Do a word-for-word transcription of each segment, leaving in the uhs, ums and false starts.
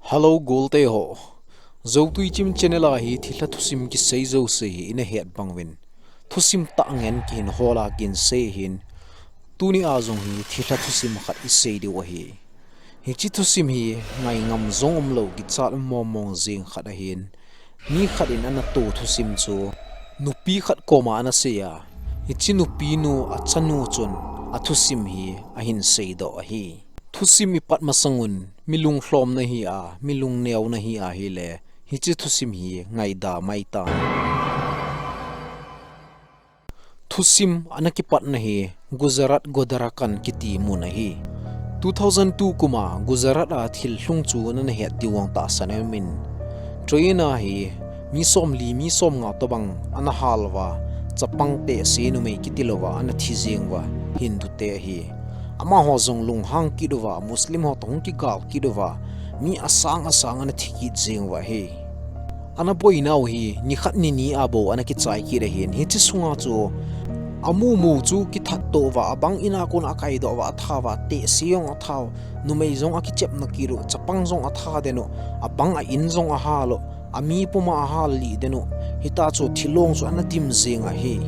Hello, golte ho. Zotui Chim channel a hi thilha thusim kisei jouse hi ina het bang uvin, thusim tah ngen kihin hol a kin sei hin. Tuni a jong hi thilha thusim khat isei diu ahi. Hiche thusim hi ngai ngam jong umlou kichat mong mong jing khat ahin. Mi khat in ana to thusim chu nupi khat koma ana sei a, hiche nupi nu achanu chun athusim hi ahin seidoh ahi. Thusim ipat masang un, mi lunglhomna hi a, mi lungneona hi ahile, hiche thusim hi ngaida mai tan. Thusim ana kipatna hi Gujarat Godhrakan kiti mun ahi. Two thousand two kum a Gujarat a thil lhung chu nana het diu vang tahsan aumin. Train a hi mi somli, mi somnga tobang ana hal uva, chapang tehse numei kiti louva ana thi jeng uva, Hindu te ahi. Amaho jong lunghang kit uva, Muslim ho toh hung kigal kit uva, mi asang asang ana thi kit jeng uva ahi. Ana boinau hi nikhat nini a bou ana kichai kit ahin, hiche sunga chu amumu chu kithat toh uva, abang in a kon akaidoh uva, atha uva, tehse jong atha u, numei jong akichepna kit u, chapang jong atha den u, abang a in jong ahal u, ami puma ahal lih den u, hita chu thilong chu ana dim jeng ahi.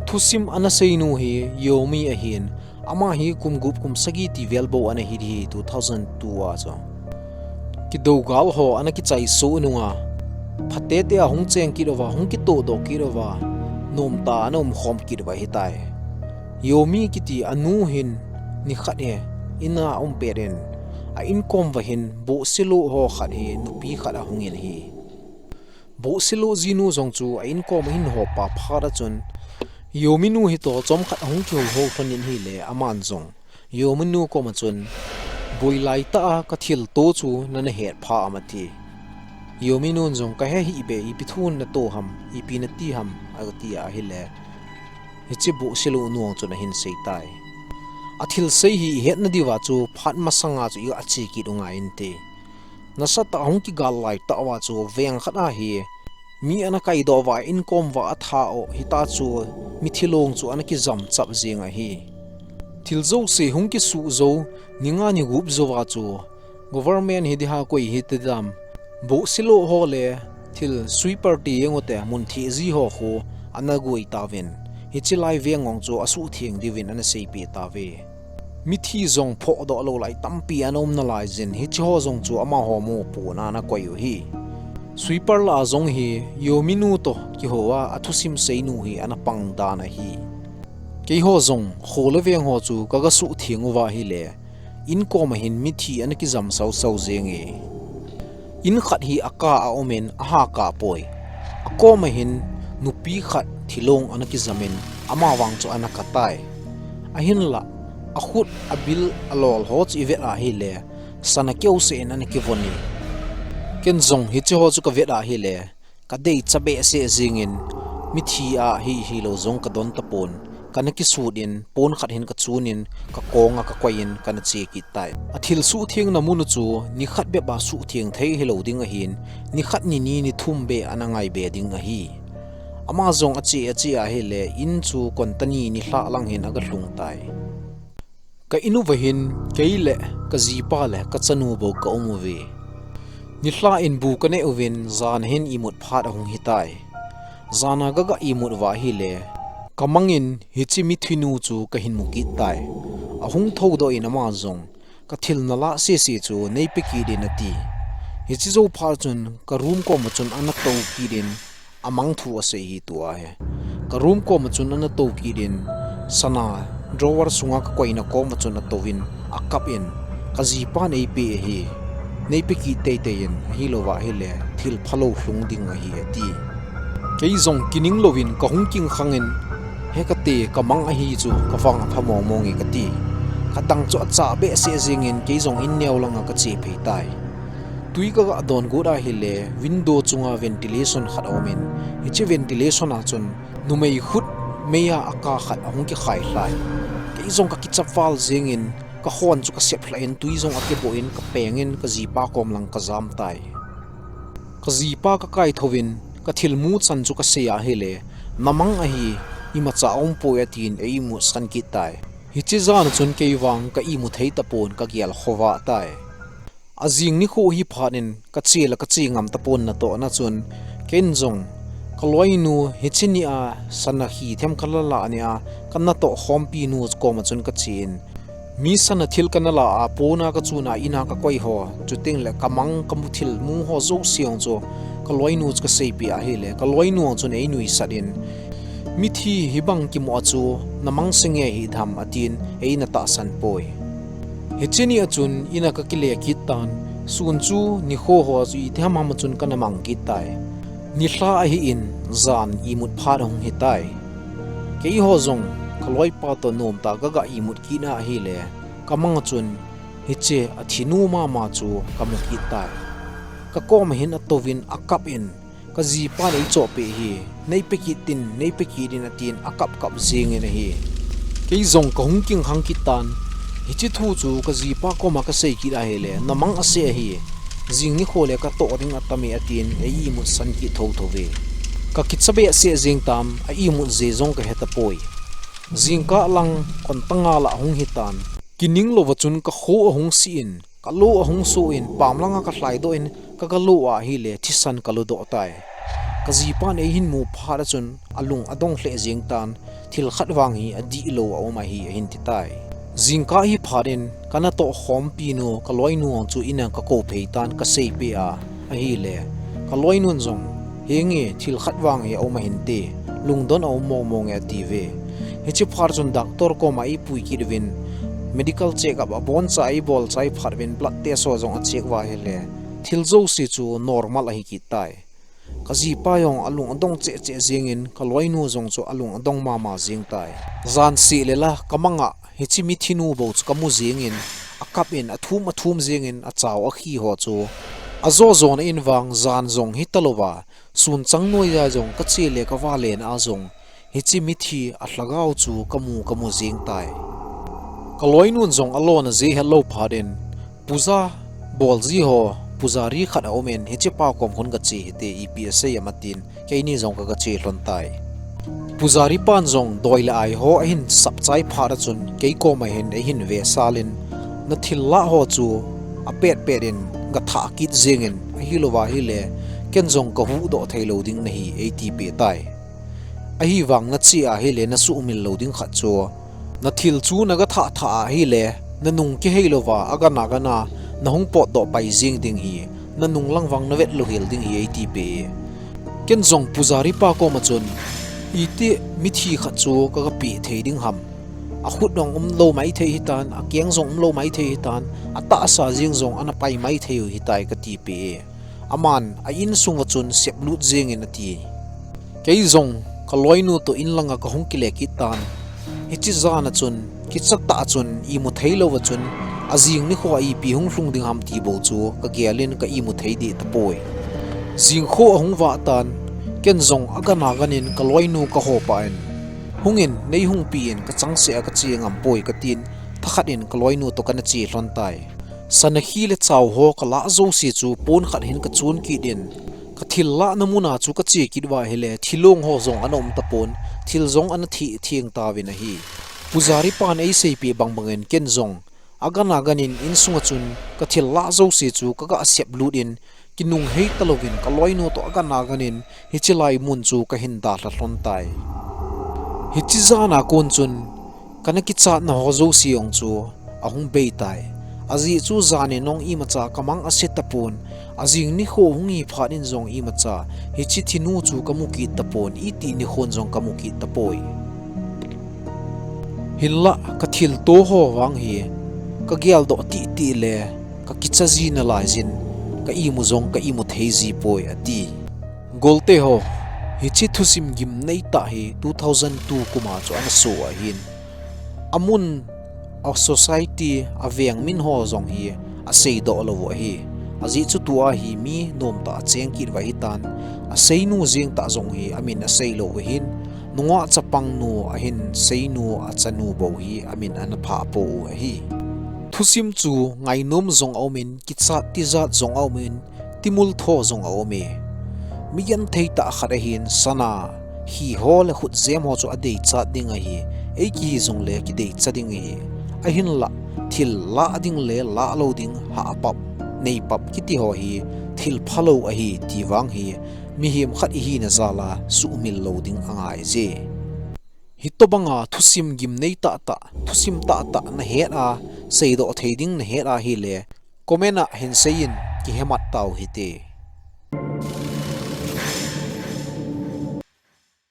Thusim ana seinu hi Yomi ahin, ama hi kum gup kum sagi ti vel bou ana hi di hi two thousand two a chu. Kidougal ho ana kichaisoh nunga, phatetea hung cheng kit uva, hung kitohdoh kit uva, nomtah a ana umkhom kit uva ahitai. Yomi kiti anu hin nikhat hi in a aum pet in, a inkom uva hin bohselo ho khat hi nupi khat ahung in ahi. Bohselo jinu jong chu a inkom ahin hop a phat a chun, Yomi nu hitoh chomkhat ahung kihouhou lhon in ahile, aman jong Yomi nu koma chun, boilai tah a kathilto chu nana hetpha am ati. Yomi nun jong, kahe hih beh, ipi thu nato ham, ipi nati ham, ati ahile, hiche bohselo nu chun ahin seitai. Athilsei hi ihetna diuva chu phat masanga chu iga che kit u ngai inte. Nasatah a hung kigal laitah uva chu veng khat a hi mi ana kaidoh uva, inkom uva atha u, hita chu mithilong chu ana kijamchap jeng ahi. Thil jouse hung kisuh jou, ninga nigup jouva chu government hi diham koi hiti dam, bohselo ho le thil sweeper ti jeng ute, mun theh ji ho khu ana goi tauvin, hiche lai veng jong chu asuhtheng diuvin ana seipeh tauve. Mithi jong phohdoh lou lai tampi ana um nalaiyin, hiche ho jong chu amaho mopohna ana koi u ahi. Sweeper lah a jong hi Yomi nu toh kihou a, athusim seinu hi ana pang dan ahi. Keiho jong kho le veng ho chu kaga suhtheng uva ahile, inkom a hin mithi ana kijam sausau jenge. In khat hi akah a aumin, aha kah poi. Akom a hin nupi khat thilong ana kijamin, amavang chu ana katai. Ahinla, akhut, abil, alol ho chu ivet ahile, sana keuseh in ana kivon e. Ken jong hiche ho chu kavet ahile, kadeicha behseh jengin, mithi ahi hilou jong kadon tapon, kana kisut in, pon khat hin kachunin, kakonga kakoiyin, kana che kit tai. Athil suhthengna mun u chu nikhat bep a suhtheng thei hilou ding ahin, nikhat nini nithum beh ana ngaibe ding ahi. Ama jong ache ache ahile, in chu kontani nilhah lang hin aga lhung tai. Ka in uva hin, kei le kajipa le kachanu bou kaum uve. Nilhah in bu kaneh uvin, jan a hin imut phat ahung hitai. Jan a kaga imut uva ahile, kamangin hiche mithinu chu kahin mu kit tai. Ahung thoudoh in ama jong, kathil nalah sese chu neipe kit in ati. Hiche jou phat chun ka room koma chun ana tou kit in, amang thu asei hi tua hi. Ka room koma chun ana tou kit in, sana drawer sunga kakoina koma chun atouvin, akap in, kajipan eipeh ahi. Neipe kit teitei in, ahilouva ahile, thil phalou lhung ding ahi ati. Kei jong kining louvin kahung kingkhang in, he kate kamang ahi chu kavang apha mong mong e kati. Kadang chu achah behseh jengin kei jong in neo langa kache phei tai. Twi kaga don got ahile, window chunga ventilation khat aumin, hiche ventilation a chun numei khut meiya akah khat ahung kikhai lhai. Kei jong kakichap val jengin, kakhon chu kasep lhah in, twi jong akiboh in, kapengin, kajipa kom lang kajam tai. Kajipa kakaithouvin, kathilmu chan chu kasei ahile, namang ahi, imacha aumpoi atin, eimutsan kit tai. Hiche jan a chun kei vang ka imu thei tapon, kagel khovah tai. Ajing nikho hi phat in kache le kache ngam tapon natoh na chun, ken jong kaloinu hiche nia sana hi them kala la nia, kanatoh khompi nu koma chun kache in, mi sana thil kana la a, pona kachuna ina kakoi ho, chuteng le kamang kamu thil mu ho jouse jong chu kaloinu chu kaseipeh ahile, kaloinu jong chun einuisat in, mithi hibang kimu a chu namang senge hidam atin, eina tahsan poi. Hiche nia chun ina kakile kit tan, sun chu nikho ho chu itiham ham a chun kana mang kit tai. Nilhah ahin jan imut phat ahung hitai. Keiho jong kaloipa toh nomtah kaga imut kit na ahile, kamang a chun hiche athinu mama chu kamu kit tai. Kakoma hin atouvin akap in, kajipan eichohpeh hi, neipe kit in, neipe kit in atin akap kap jengin ahi. Kei jong kahung kingkhang kit tan, hiche thu chu kajipa koma kasei kit ahile, namang ase ahi, jing nikho le katoh ding atame atin, ei imutsan kit thouthou ve. Kakicha behseh jeng tam, a imut je jong kahe tapoi. Jingkah lang kontanga lah ahung hitan, kining louva chun kakho ahung si in, kalo ahung so in, pam langa kalhaidoh in, kagalo ahile thisan kaludoh tai. Kajipan eihin mu phat a chun alung adong lheh jeng tan, thil khat vang hi adihlou aum ahi ahin titai. Jingkah hi phat in kanatoh khompi nu kaloinu chu ina kakou phei tan kaseipeh a ahile, kaloinun jong, henge thil khat vang hi aum ahinte, lungdon aum momo nge atiuve. Hiche phat chun doctor koma eipui kit uvin, medical check up aboncha eibolchai phat uvin blood test ho jong acheck uva ahile, thil jouse chu normal ahi kit tai. Kajipa jong alung adong cheh cheh jengin, kaloinu jong chu alung adong mama jeng tai. Jan seh le la kamanga hiche mithinu bou chu kamu jengin, akap in athum athum jengin achao akhi ho chu ajo jona in vang jan jong hitalouva, sun chang noiya jong kache le kavalen a jong hiche mithi alhagao chu kamu kamu jeng tai. Kaloinun jong alona je hetlou phat in, puja bolji ho, pujari khat aumin, hichepa kom khun kache hite, ipi asei em atin, keini jong kagache lhon tai. Pujari pan jong doi le ai ho ahin sapchai phat a chun, kei koma hin eihin vesal in, nathil lah ho chu apetpet in gathah kit jengin, ahilouva ahile, ken jong kahuhdoh theilou ding nahi, eitipeh tai. Ahivang nache ahile nasuhmil lou ding khat chu, nathil chu nagathah thah ahile, nanung kihei louva, agana gana nahung potdoh pai jeng ding hi, nanung lang vang navet louhel ding hi, eitipeh e. Ken jong pujari pa koma chun, iti mithi khat chu kagapeh thei ding ham. Akhut jong umlou maithei hitan, akeng jong umlou maithei hitan, atahsa jeng jong ana pai maithei u hitai katipeh e. Aman a insung uva chun seplut jengin ati. Kei jong kaloinu toh in langa kahung kile kit tan. Hiche jana chun, kichatah chun, imu theilouva chun, ajing nikho a ipi hung lhung ding ham ti bou chu kagel in ka imu thei deh tapoi. Jingkho ahung vah tan, ken jong agana ganin kaloinu kahopah in, hungin, neihungpi in, kachangseh a kache ngam poi katin, thakhat in kaloinu toh kana che lhon tai. Sana khi le chao ho kalah jouse chu pon khat hin kachon kit in, kathil lahna muna chu kache kit uva ahile, thilong ho jong ana um tapon, thil jong ana theh theng tauvin ahi. Pujari pan eiseipeh bangbangin ken jong, agana ganin insunga chun kathil lah jouse chu kaga seplut in, kinunghei talouvin kaloinu toh agana ganin hiche lai mun chu kahin dalha lhon tai. Hiche jana kon chun, kana kichatna ho jouse jong chu ahung bei tai. Ajeh chu janin jong imacha kamang ase tapon, ajing nikho hung hi phat in jong imacha hiche thinu chu kamu kit tapon, itih nikhon jong kamu kit tapoi. Hinlah kathilto ho vang hi kageldoh tihtih le kakicha ji nalaijin, ka imu jong ka imu thei ji poi ati. Golte ho, hiche thusim gimnei tah hi two thousand two kuma chu ana so ahin. Amun, a society, aveng min ho jong hi aseidoh lou u ahi. Ajeh chu tua hi mi nomtah acheng kit uva ahitan, aseinu jeng tah jong hi amin aseilou u ahin, nungah chapangnu ahin seinu achanu bou hi amin ana phah pou u ahi. Thusim chu ngainom jong aumin, kichat tijat jong aumin, timul tho jong aume. Migenthei tah khat ahin, sana, khi ho le khutjem ho chu adeichat ding ahi, eikihi jongle kideicha ding ahi. Ahinlah, thil lah ding le lah lou ding hahpap neipap kiti ho hi thil phalou ahi ti vang hi mihem khat ihina jal a suhmil lou ding angaije. Hitobanga thusim gimnei tahtah, thusim tahtah nahet a, seidoh thei ding nahet ahile comment a hinsei in, kihemat tau hite.